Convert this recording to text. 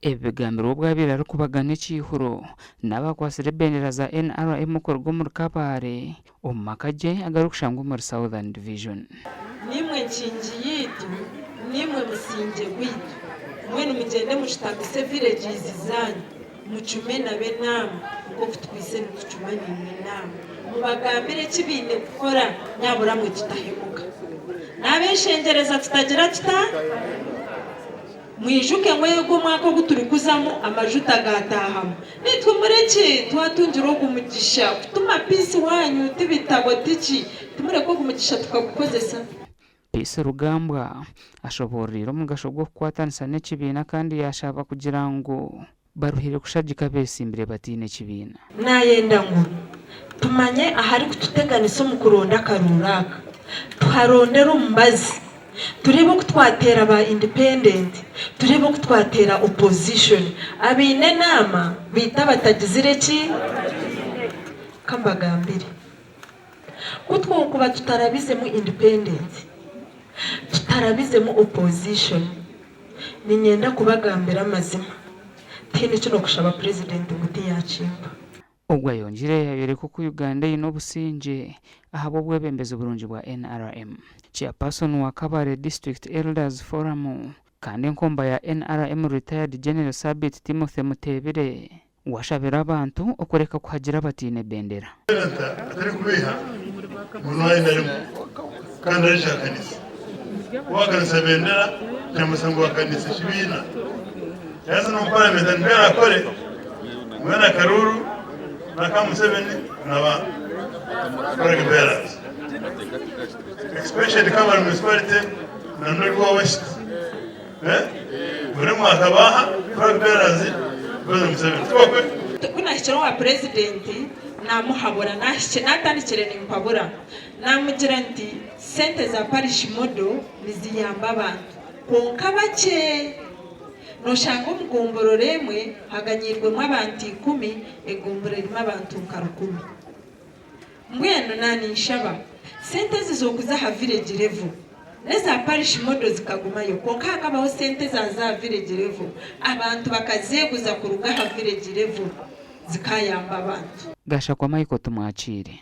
Ebi bigambirwe obu abaire arikubagana ekiihuro n'abakwatsire ebendera za NRM kuruga omuri Kabale omu maka gye agarikushangwa omuri Southern Division. Niimwe nkingi yaitu, niimwe musingye gwaitu. Mbwenu mugyende mushutamise villages zaanyu, mucume nabo enaama nk'oku tukwaitse nitucuma naimwe enaama. Mubagambire eki baine kukora nyabura mwe tutahemuka. Naabeshengyereza tutagira tuta? Mwijuke ngu ogu omwaka ogu turikuzamu amajuta gaataahamu. Naitwe murekye twatungire ogu mugisha kutuma Peace waanyu ti bitabo ti ki, timureke ogu mugisha tukagukozesa. Peace Rugambwa ashoboororeire omugasho gw'okukwatanisa n'ekibiina kandi yaashaba kugira ngu baruhire kushagika abeesimbire bataine kibiina. Naayenda ngu tumanye aharikututeganisa omu kuronda akaruuru aka, tuharondere omubazi, tureebe oku twateera ba independent, tureebe oku twateera opposition. Abaine enaama beitu abatagizire ki? Ka mbagambire, ku twokuba tutarabizemu independent, tutarabizemu opposition, Niinyenda kubagambira amazima, tihaine eki n'okushaba Purezidenti ngu tiyaakimpa. Ogwo ayongyire yayoreka oku Uganda eine obusingye ahabw'obwebembezi burungi bwa nrm. Chairperson wa Kabale District Elders Forum kandi enkomba ya nrm Retired General Sabiiti Timothy Mutebile we ashabire abantu okureka kuhagira abataine bendera. Atarikubeiha ngu nayenda rimwe kandi arikihakanisa. Ku wahakanisa bendera kyamanyisa ngu wahakanisa ekibiina. Yaaza n'omu paramenti nikwo araakore, mbwenu akaruuru n'aka Museveni naba flag bearers. Especially Kabale municipality na Nolwa West. Buri mwaka baaha flag bearers President Museveni. Tikwo? Ku naahikire owa purezidenti naamuhabura, naatandikire nimpabura, naamugira nti sente za parish model niziyamba abantu kwonka bakye. Nooshanga omu gomborora emwe haganyiirwemu abantu ikumi, egomborora erimu abantu nka rukumi. Mbwenu naninshaba, sente ezi zokuza aha village level neza parish model zikagumayo kwonka hakabaho sente ezaza aha village level abantu bakazeguza kuruga aha village level zikayamba abantu. Gashakwa Michael Tumwakiire.